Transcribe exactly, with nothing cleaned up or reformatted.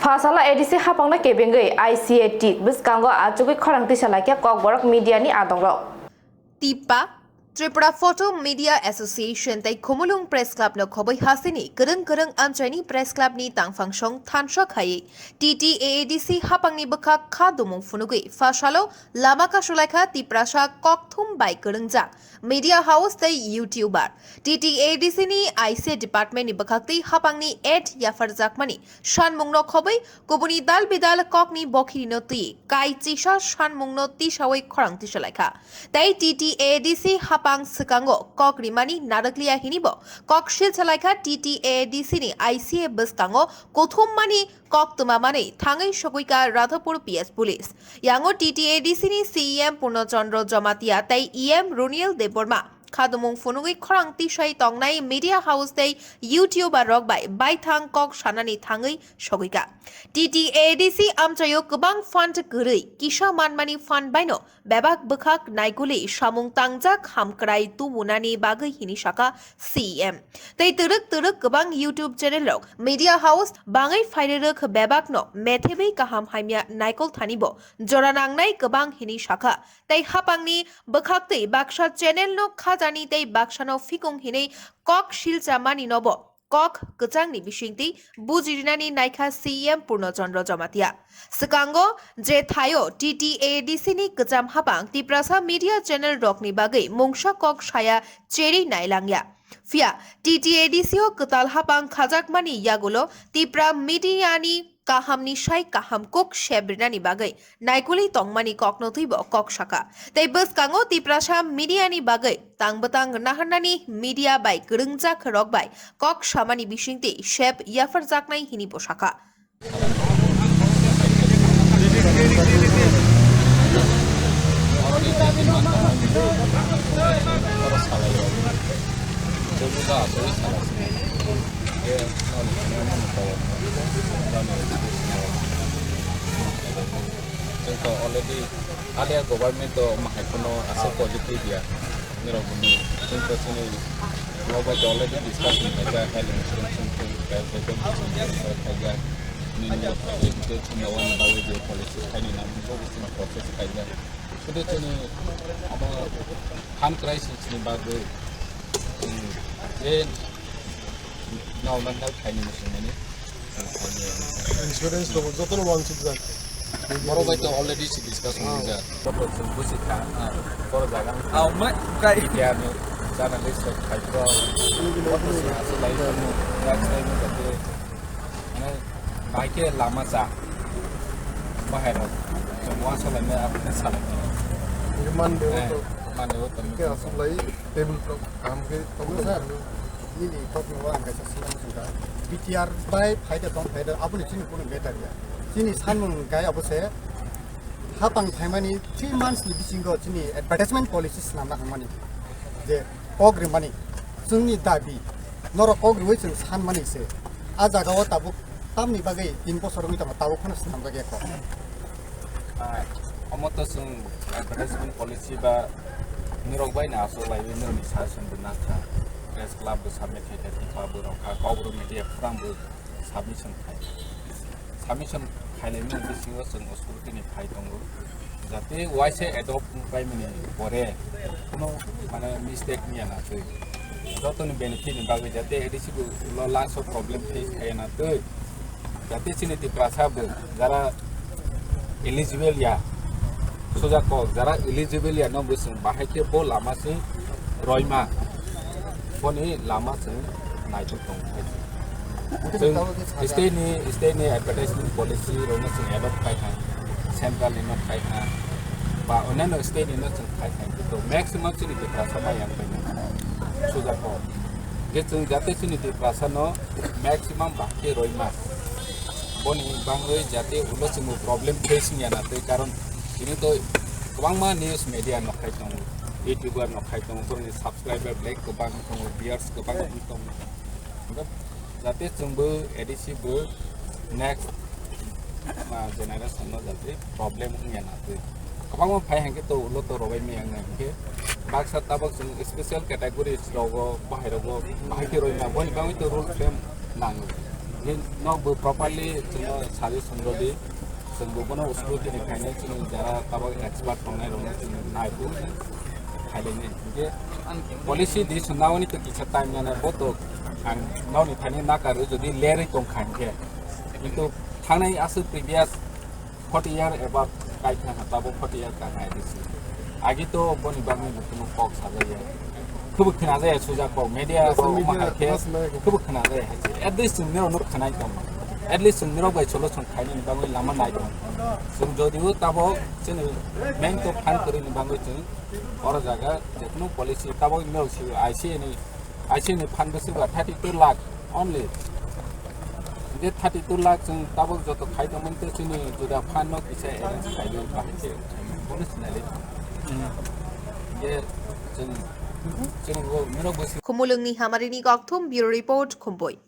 Phasala A D C hapangno kebengwi I C A T bwskango achugwi khorang tisa laikha Kokborok media ni adongrok. Tipa, Tripura Photo Media Association tei Khumulwng Press Club no khobwi hasini kwrwng kwrwng amchaini Press Club ni tangphang song thansa khaiwi T T A A D C hapangni bwkhak kha dumung phunugwi phasalo lama kasulaikha Tiprasa kokthum bai kwrwngjak media house tei YouTuber. T T A A D C ni I C A department ni bwkhaktwi hapangni ad yapharjakmani sanmungno khobwi kubuni dal bidal kokni bokhirino twi kai chisa sanmungno tisawi khorang tisalaikha. Tei T T A A D C hapang swkango kok rimani narwkliya hinibo kok silsalaikha T T A A D C ni I C A bwskango kuthum mani kok twma manwi thangwi sogwika Radhapur P S Police. Yango T T A D C ni C E M Purno Chandra Jamatia tei E M Runiel Debbarma khadumung phunugwi khorang tisai tongnai media house tei YouTuber rok bai baithang kok sanani thangwi sogwika. T T A D C amchaio kwbang fund kwrwi kisa manmani fund baino bebak bwkhak naiguli samung tangjak hamkrai tubunani bagwi hini saka C E M. Tei twrwk twrwk kwbang YouTube channel rok media house bangwi phairwrwk bebakno methebwi kaham hamya naikol thanibo jora nangnai kwbang hini sakha. Tei hapangni bwkhaktwi baksa channel no khajani tei baksano phikung hinwi kok silcha mani nobo kok kwchangni bisingtwi bujirinani naikha C E M Purno Chandra Jamatia. Swkango je thaio T T A D C ni kwcham hapang Tiprasa media channel rokni bagwi mungsa kok saya cherwi nailangya. Phiya T T A D C o kwtal hapang khajakmani yagulo Tipra media ni kahamni sai kaham kok sebrinani bagwi naikuli tongmani kokno twibo kok saka. Tei bwskango Tiprasa media ni bagwi tang bwtang naharnani media bai kwrwngjak rok bai kok samani bisingtwi sep yapharjaknai hini bo saka. Chwng to already alia government to mahai phano aswk positive ya. Nirok bini chwng to chini nobai to already discussion khaijak, health insurance chwng khaijak, nini education ni bagwi je policy khaini nang bo chwng process khaijak. Sudu chini abo fund crisis ni bagwi chwng je normal help khaini muchungmani. Insurance tongo, jotono wansukjak. Borok bai to already si discussion rijak. Joto chwng busi kha, borok jaga wngkha. Media ni journalist rok khai kho. Joto chwng aswk lai tongmo, next time ni bagwi, mane, bai khe lama cha. Bahai rok chwng wansalaimani, apni salaimani. Monday o to. Monday o to. Khe aswk lai table rok kaham khe tongo. Nini kokno ang kaisa swngna muchungkha. B T R bai phaida tong phaida aboni chini kuno matter ya. Chini sanmung hwnkhe abo se hapang phaimani three months ni bisingo chini advertisement policy swnamna hwnmani je kok rimani chwngni dabi norok kok riwi chwng sanmani se. A jagao tabuk tamni bagwi tin bosor wngwi tongo, tabuk phano swnamjak ya kok. Ah, omo to chwng advertisement policy ba nirok bai no aswk laiwi nirokni suggestion bo nakha. Press club bo submit khaikha, Tipa bo rokha, Kokborok media phrang bo submission khai. Submission khailaimani bisingo chwng authority ni phai tongo. Jate waisa adopt wngpaimani pore kuno mane mistake wngya na twi. Jotoni benefit ni bagwi jate A D C bo ulo last o problem face khaiya na twi. Jate chini Tiprasa bo jara eligible ya, soja kok, jara eligible ya no bo chwng bahai khe bo lama se roima, boni lama chwng naithok tong khai. Chwng state ni, state ni advertisement policy rokno chwng adopt khai kha, central ni no khai kha, ba onano state ni no chwng khai kha, to maximum chini Tiprasa ma yang khai kha, soja kok. Je chwng jate chini Tiprasa no maximum bahai khe roima. Boni bangwi jate ulo chwngbo problem face wngya na twi, karon chini to kwbangma news media no khai tongo, YouTuber no khai tongo, borokni subscriber belai kwbang tongo, viewers kwbang wng tongo. Jate chwngbo A D C bo next, ah, generation no jate problem wngya na twi. Kwbangma phai hwnkhe to ulo to robai maya wngya hwnkhe baksa tabok chwng special categories rogo bahai rogo bahai khe roima boni bangwi to rule frame nango. Nok bo properly chwngno suggestion rwdi, chwng bo bono scrutiny khainai, chwng jara tabok expert tongnai rokno chwng naibu khailai nai. Je policy di swnawani to kisa time nana bo to ang nokni thani nakaru jodi lerwi tong kha hinkhe. Kintu thangnai aswk previous forty year eba kai kha tabok forty year ka I D C. Agi to boni bagwi no kuno kok sajaya. Kubu khna jaya suja kok media ko ma hai khe kubu khna jaya. At least chwng nirok no khnai tong. At least chwng nirok bai solution khainani bagwi lama nai tong. Chwng jodi o tabok chini main to phan kwrwini bagwi chwng oro jaga jekunu policy tabok nirok si I C ni I C ni phan bwswk ba thirty two lakh only. Je thirty two lakh chwng tabok joto khai tongmani tei chini juda phan no kisa arrange khaio bahai khe bono sinali. Je chwng chwng o nirok bwswk Khumulwngni Hamarini Kokthum, Bureau Report, Khumpui.